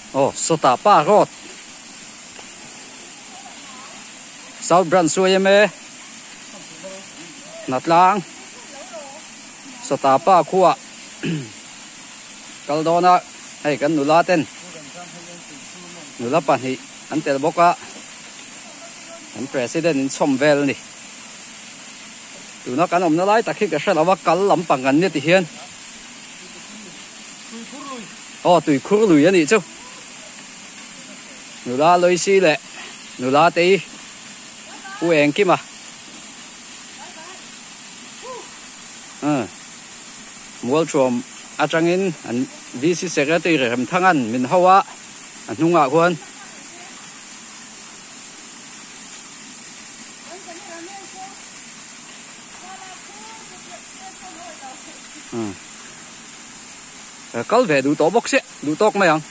Aw sawtah pa road South Branch chu em e Hnatlang sawtah pa khuah kal dawn a hei kan nula ten nula pahnih an tel bawk a kan president in chhawm vel a ni tuna kan awmna lai tak hi ka hre lo a kal lampang kan nia ti hian. Aw tuikhur lui a nih chu. Nula Loisi leh nula Tei Pu Engkima. Umm Mualthuam atangin an VC Secretary Remthangan min ho a, a hnungah khuan. Kal ve duh tawh bawk sia, duh tawk mai ang.